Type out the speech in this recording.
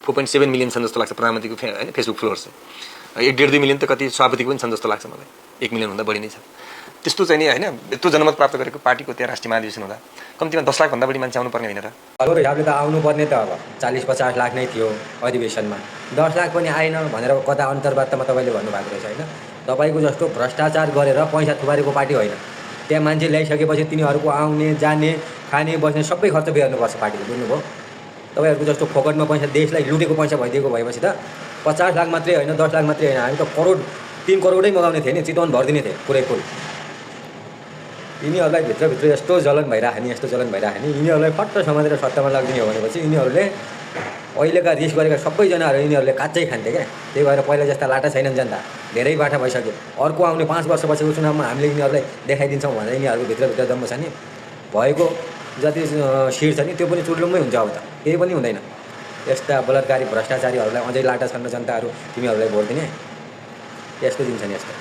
4.7 million छन् जस्तो लाग्छ प्रधानमन्त्रीको हैन फेसबुक फलोवर्स चाहिँ 1.5-2 मिलियन त कति सभापतिको पनि छन् जस्तो लाग्छ मलाई 1 मिलियन भन्दा बढी नै छ त्यस्तो चाहिँ नि हैन यत्रो जनमत प्राप्त गरेको पार्टीको त्यहाँ राष्ट्रिय महाधिवेशन हुँदा कम्तीमा 10 लाख भन्दा बढी मान्छे आउनु पर्ने होइन र अरू हिसाबले त आउनुपर्ने त अब 40-50 लाख नै थियो अधिवेशनमा 10 लाख पनि आएन भनेर कता अन्तर्वार्तामा तपाईँले भन्नुभएको रहेछ होइन तपाईँको जस्तो भ्रष्टाचार गरेर पैसा थुपारेको पार्टी होइन त्यहाँ मान्छे ल्याइसकेपछि तिनीहरूको आउने जाने खाने बस्ने सबै खर्च बेहोर्नुपर्छ पार्टीले बुझ्नुभयो तपाईँहरूको जस्तो फोकटमा पैसा देशलाई लुटेको पैसा भइदिएको भएपछि त 50 लाख मात्रै होइन 10 लाख मात्रै होइन हामी त करोड 3 करोडै मगाउने थिएँ नि चितवन भरिदिने थिएँ पुरै फुल यिनीहरूलाई भित्रभित्र यस्तो जलन भइरहेको नि यस्तो जलन भइरहेको नि यिनीहरूलाई फट्ट समातेर सत्तामा लाग्दिने हो भनेपछि यिनीहरूले अहिलेका रिस गरेका सबैजनाहरू यिनीहरूले काच्चै खान्थे क्या त्यही भएर पहिला जस्ता लाटा छैनन् जनता धेरै बाटा भइसक्यो अर्को आउने 5 वर्षपछिको चुनावमा हामीले यिनीहरूलाई देखाइदिन्छौँ भनेर यिनीहरूको भित्रभित्र दम्ब छ नि भएको जति शिर छ नि त्यो पनि चुर्लुम्मै हुन्छ अब त केही पनि हुँदैन यस्ता बलात्कारी भ्रष्टाचारीहरूलाई अझै लाटा छन् र जनताहरू तिमीहरूलाई भोट दिने यस्तो दिन्छ नि यस्तो